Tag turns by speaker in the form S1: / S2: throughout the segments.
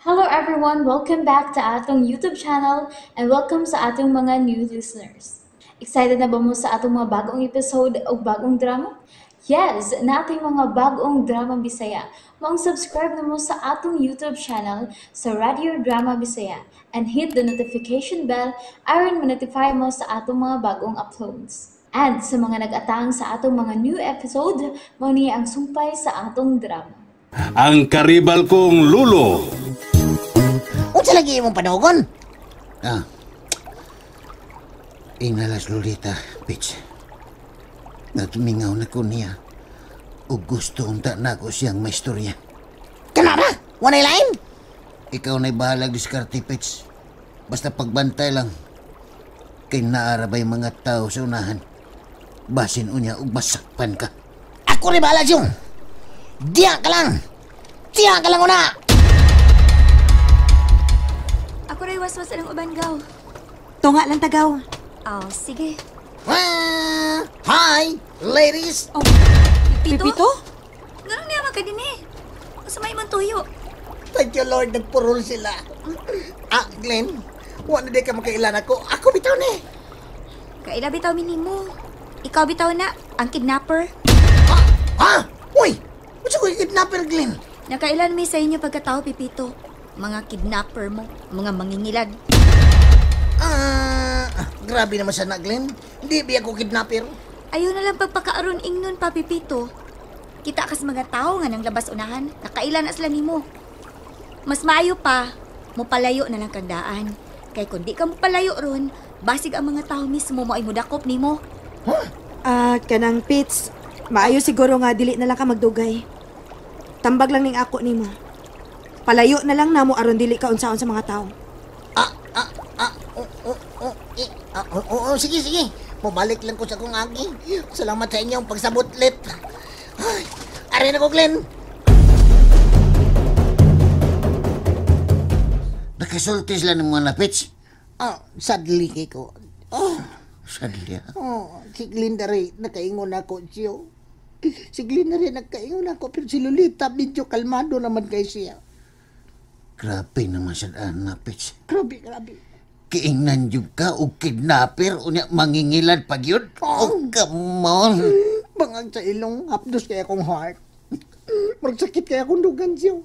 S1: Hello everyone! Welcome back to atong YouTube channel and welcome sa atong mga new listeners. Excited na ba mo sa atong mga bagong episode o bagong drama? Yes! Nating mga bagong drama Bisaya. Maong subscribe na mo sa atong YouTube channel sa Radio Drama Bisaya and hit the notification bell aron ma-notify mo sa atong mga bagong uploads. And sa mga nag-atang sa atong mga new episode, mao ni ang sumpay sa atong drama.
S2: Ang karibal kong lulo.
S3: Unsa lagi imong panugon?
S4: Ah. Inalas Lolita, bitch. Nagmingaw na ko niya. Ug gusto unta nako siyang maistorya.
S3: Kana ra? Walay lain?
S4: Ikaw na'y bahalag diskarte, bitch. Basta pagbantay lang. Kay naara ba'y mga tao sa unahan. Basin unya ug masakpan ka.
S3: Ako rin bahala siyong. Diya ka lang. Diya ka lang una.
S5: Ako rin waswas ang uban, gaw.
S6: Tunga lang tagaw.
S5: Oh, sige.
S3: Ah, hi, ladies.
S5: Oh, Pipito?
S6: Pipito?
S5: Ganun niya magka din eh. Sa may mong tuyo.
S3: Thank you, Lord. Nagpurol sila. Ah, Glenn. Wala na di ka makailan ako. Ako bitaw ni.
S5: Kaila bitaw minimo. Ikaw bitaw na, ang kidnapper.
S3: Ha? Ha? Uy! Unsa ko kidnapper, Glenn?
S5: Nakailan mi sa inyo pagkatao, Pipito. Mga kidnapper mo, mga mangingilad.
S3: Ah, grabe naman sana, Glenn. Hindi biya ko kidnapper.
S5: Ayaw na lang pagpakaaron ingnon pa, Pipito. Kita kas mga tao nga nang labas unahan, nakailan na sila nimo. Mas maayo pa, mupalayo na lang kandaan. Kay kung di ka mupalayo ron, basig ang mga tao mismo mo ay mudakop nimo.
S3: Huh?
S6: Ah, kanang Pits, maayo siguro nga dili na lang ka magdugay. Tambag lang ning ako nimo. Palayo na lang namo aron dili ka unsaon sa mga tao.
S3: Sige, sige. Mabalik lang ko sa akong agi. Salamat sa inyong pagsabotlet. Ay, ari na ko, Glenn.
S4: Nakasulti sila ng mga napits.
S3: Ah, sadly kay ko. Oh,
S4: Sadly, ha?
S3: oh, si Glenn na rin, nakaingon ako siyo. Si Glenn na rin, nakaingon ako. Pero si Lolita, medyo kalmado naman kay siya.
S4: Grabe naman sa napits.
S3: Grabe, grabe.
S4: Kiingnan yun ka o kidnapper o niya mangingilad pag yun. Oh, come on.
S3: Bangag sa ilong, hapdos kaya akong heart. Magsakit kaya akong dugan siyo.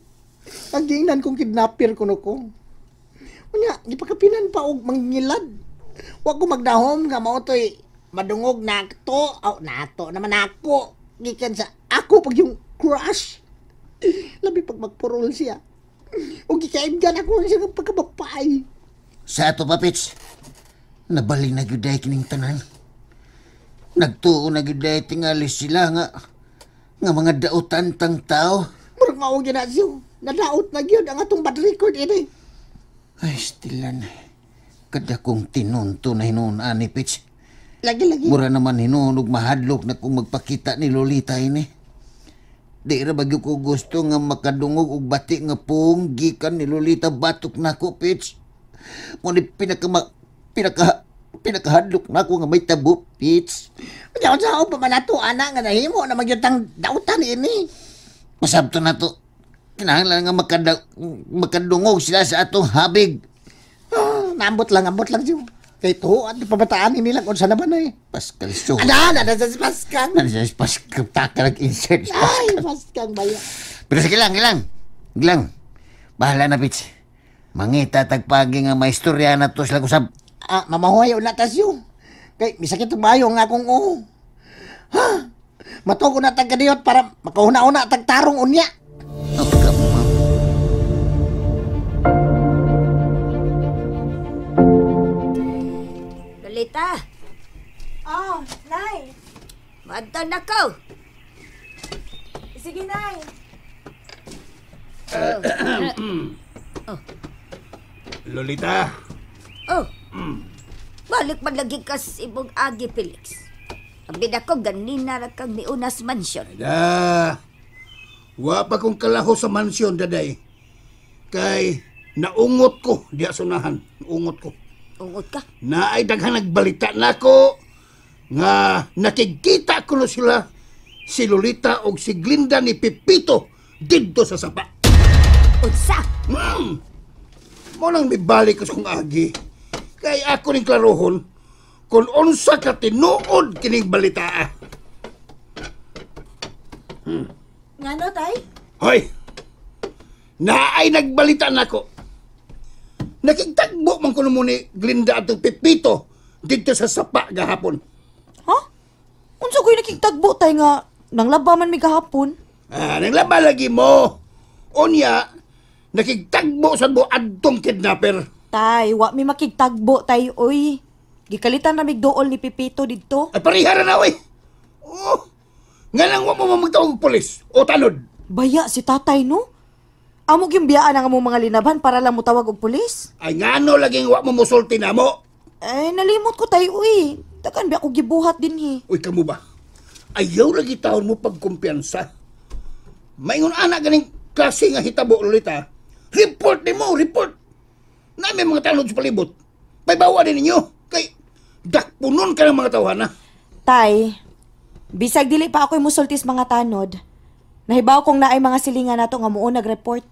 S3: Ang giingnan kong kidnapper kuno ko. Unya, gipakapinan pa og mangingilad. Wa ko magdahom nga mao to'y madungog nato. Aw, nato naman ako. Gikan sa ako pag yung crush. Labi pag magpurol siya. O gikaimgan ako siya ng pagkabapay.
S4: Sa ato pa, Pits, nabalin na gyud dahil kining tanan. Nagtuo na gyud dahil tingali sila nga mga dautan tang tao.
S3: Murag mao gyud na siyo. Nadaot na gyud ang atong bad record ini.
S4: Ay, stilan. Kada kong tinunto na hinuon ani, Pits.
S3: Lagi-lagi.
S4: Mura naman hinuon og mahadlok na kung magpakita ni Lolita ini. Di ra ba gyud ko gusto nga makadungog og bati nga pung gikan ni Lolita batok nako, Pits. Ngunit pinakahadlok na ako nga may tabo, Pits.
S3: Unya, unsa ako pa man ato, ana, nga nahimo na magyutang dautan ini.
S4: Masabto na to. Kinahanglan nga makadungog sila sa atong habig.
S3: Oh, naambot lang, ambot lang siyo. Kay tuo at pabataan ini lang kung saan na ba na eh.
S4: Pascal, so.
S3: Ada, ada sa Pascal.
S4: Ada sa Pascal. Taka nag-insert.
S3: Ay, Pascal ba yan?
S4: Pero sige lang, gilang. Gilang. Bahala na, Pits. Mangita tagpagi nga maistorya na to sila kusab.
S3: Ah, mamahuay na tasyo. Kay, misakit bayo nga akong oo. Ha? Matugo na tagkadiyot para makahuna-una tagtarong unya.
S4: Oh, come on.
S5: Lolita.
S6: Oh, Nay.
S5: Maadto na ko.
S6: Sige, Nay.
S5: Oh.
S2: Lolita.
S5: Oh. Balik man lagi ka sa ibong agi, Felix. Ang bida ko, ganina ra kang miunas mansyon.
S2: Da. Wa pa kong kalaho sa mansyon, daday. Kay naungot ko diya sunahan. Ungot ko.
S5: Ungot ka?
S2: Naay daghan nagbalita nako nga nakikita ko no sila si Lolita og si Glinda ni Pepito didto sa sapa.
S5: Unsa?
S2: Mo nang mibalik ko sa kong agi. Kay ako ning klarohon kung unsa ka tinuod kining balitaa.
S6: Ngano, tay?
S2: Hoy! Naay nagbalita nako. Nakigtagbo man kuno mo ni Glinda atong Pepito dito sa sapa gahapon.
S6: Ha? Unsa ko'y nakigtagbo, tay, nga nanglaba man mi gahapon?
S2: Ah, nanglaba lagi mo. Unya, nakigtagbo sa mo adtong kidnapper.
S6: Tay, wa mi makigtagbo, tay, oy. Gikalitan na migduol ni Pepito didto.
S2: Ay, parihara na, oy. Oh, nga lang wa mo magtawag og pulis o tanod.
S6: Baya si tatay, no? Amo gyud biyaan ang among mga linaban para lang motawag og pulis.
S2: Ay, ngano laging wa mo musulti na mo.
S6: Eh, nalimot ko, tay, uy. Takan ba ako gibuhat din, he.
S2: Uy, kamo ba? Ayaw lagi taon mo pagkumpiyansa. Maingon ana ganing klase nga hitabo, Lolita. Report ni mo, report. Na may mga tanod sa palibot. Paybawa din ninyo. Kay, dakpunon ka ng mga tawhana.
S6: Tay, bisag dili pa ako'y musultis mga tanod. Nahibaw kong naay mga silingan nato nga muo nag-report.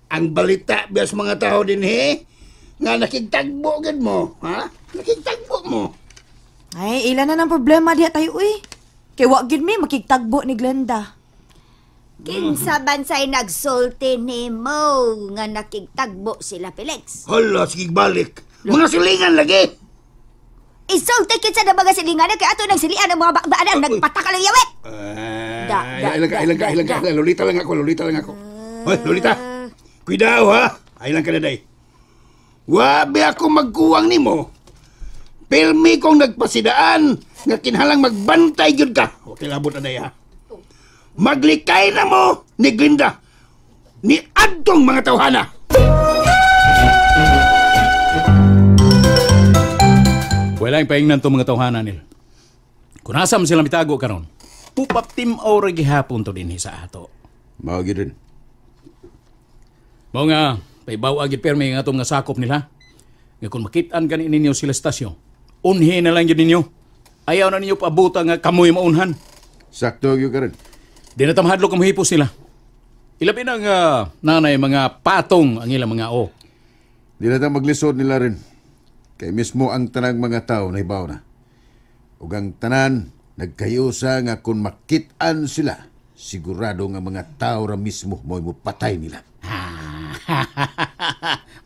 S2: Ang balita biya sa mga tao din, he? Nga nakigtagbo gid mo, ha? Nakigtagbo mo.
S6: Ay, ilan na ng problema diha tayo, uy. Kay wa gid mi makigtagbo ni Glenda.
S5: Kinsa bansay nagsulti nimo nga nakigtagbo sila Felix?
S2: Hala, sige balik. Mga silingan lagi.
S5: Isulti kinsa na mga silingan kay ato nang silian ang mga bakbaan ang nagpataka lang yawit. Da, da,
S2: Ilang ka,
S5: da,
S2: ilang ka,
S5: da,
S2: ilang ka.
S5: da.
S2: Lolita lang ako, Lolita lang ako. Hoy, Lolita. Cuidado, ha? Ilang ka na, day. Wabi ako magkuwang nimo. Pirmi kong nagpasidaan nga kinhalang magbantay gyud ka. Okay, labot na, day, ha? Maglikay na mo ni Glinda ni adtong mga tawhana.
S7: Wala yung paingnan to mga tawhana nila. Kung nasam sila mitago karon, pupap tim ora gihapon to dinhi sa ato.
S4: Mao gyud rin.
S7: Mao nga, paibaw agid permi nga atong nga sakop nila. Nga kung makitaan gani ninyo sila stasyon, unhi na lang gyud ninyo. Ayaw na ninyo paabuta nga kamoy maunhan.
S8: Sakto gyud karon.
S7: Di na tamhadlok ang mahipos nila. Ilabi na nga nanay mga patong ang ilang mga o.
S8: Di na ta maglisod nila rin. Kay mismo ang tanang mga tao na ibaw na. Ug ang tanan nagkayusa nga kung makit-an sila, sigurado nga mga tao ra mismo mo'y mopatay nila.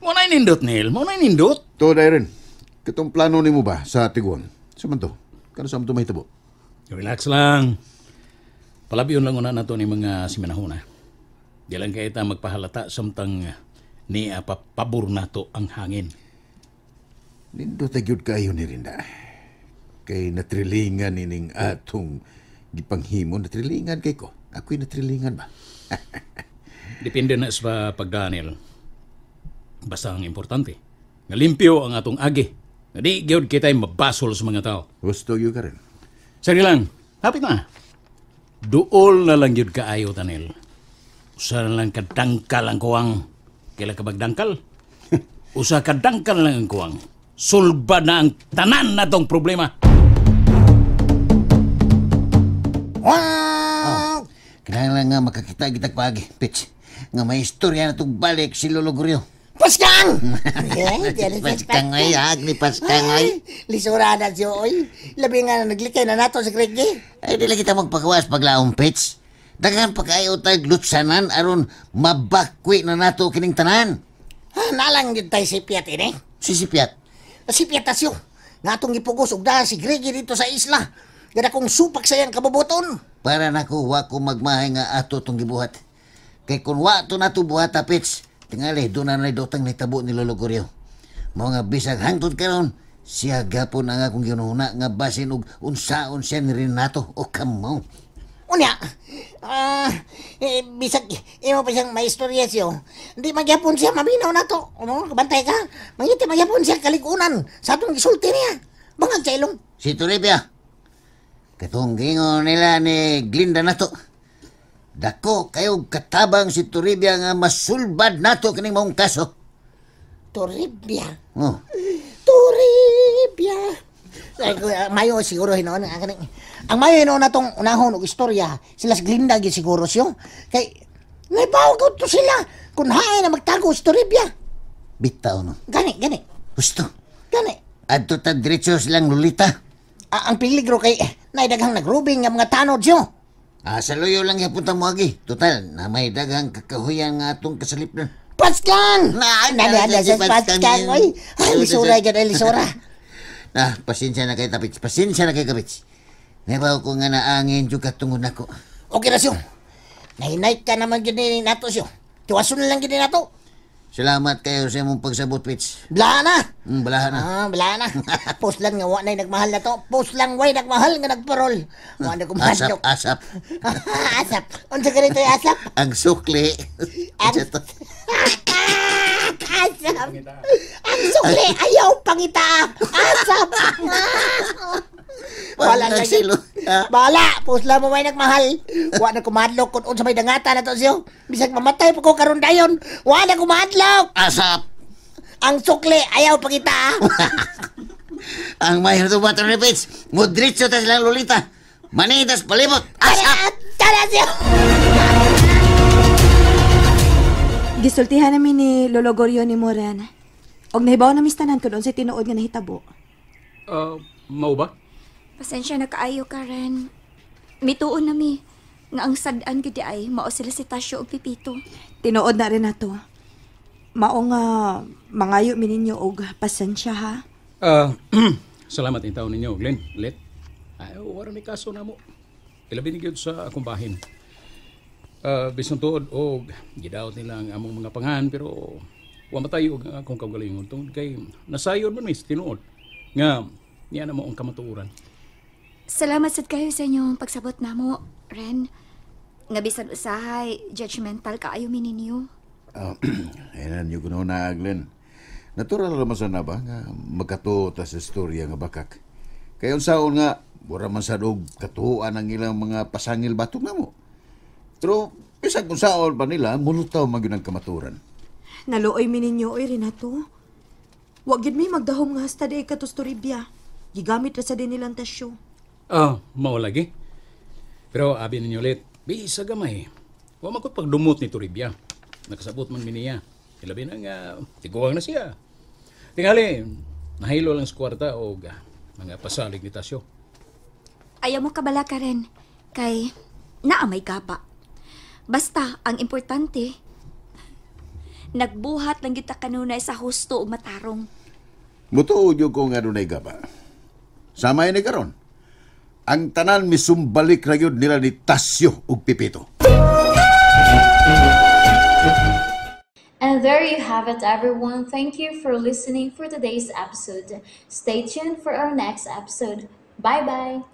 S7: Mo na nindot, Neil. Mo na nindot.
S8: To rin. Katong plano nimo ba sa Tiguan? Sa man to? Kano sa man to mahitabo?
S7: Relax lang. Palabiyon lang una nato ni mga simanahuna. Di lang kaya ta magpahalata samtang ni pabor nato ang hangin.
S8: Nindot gyud kayo ni Rinda. Kay natrilingan ining atong gipanghimo, natrilingan kay ko. Ako'y natrilingan ba?
S7: Depende na sa pagdanil. Basta ang importante, nga limpyo ang atong agi. Nga di gyud kita'y mabasol sa mga tao.
S8: Gusto gyud ka rin.
S7: Sari lang, hapit na. Duol na lang gyud kaayo, Tanil. Usa na lang kadangkal ang kuwang. Kaila ka magdangkal? Usa kadangkal lang ang kuwang. Sulba na ang tanan na tong problema.
S4: Oh, kailangan nga makakita kita paagi, Pitch. Nga may istorya na itong balik si Lolo Gorio.
S3: Paskang!
S4: Paskang ay, agni paskang ay.
S3: Lisura na siya, oy. Labi nga naglikay na nato si Craigie.
S4: Ay, di lang kita magpagawas paglaong, Pitch. Daghan pa kayo tag lutsanan aron mabakwi na nato kining tanan.
S3: Ha, nalang yun tayo si Piat, ini.
S4: Si Piat?
S3: Si Piat asyo. Nga atong gipugos og dahil si Craigie dito sa isla. Gada kong supak sa iyang kabubuton.
S4: Para nako, wa ko magmahay nga ato tong gibuhat. Kay kung wa to nato buhat, Pitch, tingali, doon na na'y nitabo ni Lolo Gorio. Mga bisag hangtod karon, siya gapon ang akong ginuhuna nga basin og unsaon siya ni Renato o kamaw.
S3: Unya, bisag imo pa siyang maistorya siyo. Hindi magyapon siya, maminaw na to. Ano, kabantay ka. Mangiti magyapon siya kaligunan sa atong gisulti niya. Bangag sa ilong.
S4: Si Toribia, katong gingon nila ni Glinda na to. Dako kayo katabang si Toribia nga masulbad nato kining maong kaso.
S3: Toribia.
S4: Oh.
S3: Toribia. Mayo siguro hinoon ang mayo hinoon natong unahon og istorya sila sa Glinda gyud siguro siyo. Kay naibaw ko to sila Kung hain na magtago sa Toribia.
S4: Bitaw no.
S3: Gani, gani.
S4: Gusto.
S3: Gani.
S4: Adto ta diretso silang Lolita.
S3: Ang peligro kay naidaghang nagrubing nga mga tanod siyo.
S4: Ah, sa luyo lang yapon ta moagi. Total, na may daghang kakahuyan nga atong kasalipnan.
S3: Paskan!
S4: Na,
S3: na, na,
S4: si
S3: sa Paskan. Oy, ay, lisura dyan, ay, lisura.
S4: Na, pasensya na kay Tapits. Pasensya na kay Kapits. Nabaw ko nga naangin juga tungod nako.
S3: Okay na siyo. Nahinay ka naman dyan ni nato siyo. Tiwason na lang dyan ni nato.
S4: Salamat kayo sa imong pagsabot, Pits.
S3: Bala na.
S4: Balahan na.
S3: Ah, bala na. Post lang nga wa na'y nagmahal na to. Post lang way nagmahal nga nagparol. Wa na
S4: Asap,
S3: kumadlok.
S4: asap.
S3: Asap. Unsa ka rito asap?
S4: Ang sukli.
S3: Ang- Asap. Ang sukli ayaw pangita. Asap. Wala
S4: Wala
S3: na
S4: silo.
S3: Bala, post lang mo may nagmahal. Wa na kumadlok kung unsa may dangata na to siyo. Bisag mamatay pa ko karon dayon. Wa na kumadlok.
S4: Asap.
S3: Ang sukli ayaw pangita.
S4: Ang mahir to bato ni Pits. Mudritso ta silang Lolita. Manitas palibot. Asap!
S3: Tara siyo.
S6: Gisultihan namin ni Lolo Gorio ni Moren. Og nahibaw na mistanan ko doon sa tinuod nga nahitabo.
S7: Mao ba?
S5: Pasensya na kaayo ka rin. Mituon na mi nga ang sad-an gid ay mao sila si Tasyo ug Pipito.
S6: Tinuod na rin nato. Mao nga mangayo mi ninyo og pasensya ha.
S7: Salamat in taon ninyo, Glenn. Let. Ay, wala may kaso na mo. Ilabi ni gyud sa akong bahin. Bisan tuod og gidaot nila ang among mga pangan pero wa matayo og ang akong kaugalingon tungod kay nasayon man mi sa tinuod nga niya na mo ang kamatuoran.
S5: Salamat sad kayo sa inyong pagsabot namo, Ren. Nga bisan usahay, judgmental kaayo mi ninyo.
S8: Ayan, yung kuno na, Glenn. Natural raman sa na ba nga magkatuo ta sa istorya nga bakak. Kaya unsaon nga, mura man sa og katuoan ang ilang mga pasangil batok na mo. Pero bisag unsaon pa nila, mulutaw man gyud ang kamaturan.
S6: Naluoy mi ninyo oy Renato. Wa gyud mi magdahom nga hasta di katos Toribia. Gigamit ra sa din nilang tasyo.
S7: Mao lagi. Pero abi ninyo ulit, bisa gamay. Wa man ko'y pagdumot ni Toribia. Nakasabot man mi niya. Ilabi na nga, tiguang na siya. Tingali, nahilo lang sa kwarta o mga pasalig ni Tasyo.
S5: Ayaw mo kabala ka rin, kay naa may gaba. Basta, ang importante, nagbuhat lang kita kanunay sa husto ug matarong.
S8: Mutuo gyud ko nga dunay gaba. Samay ni karon. Ang tanan misumbalik ra gyud nila ni Tasyo ug Pipito.
S1: And there you have it, everyone. Thank you for listening for today's episode. Stay tuned for our next episode. Bye-bye.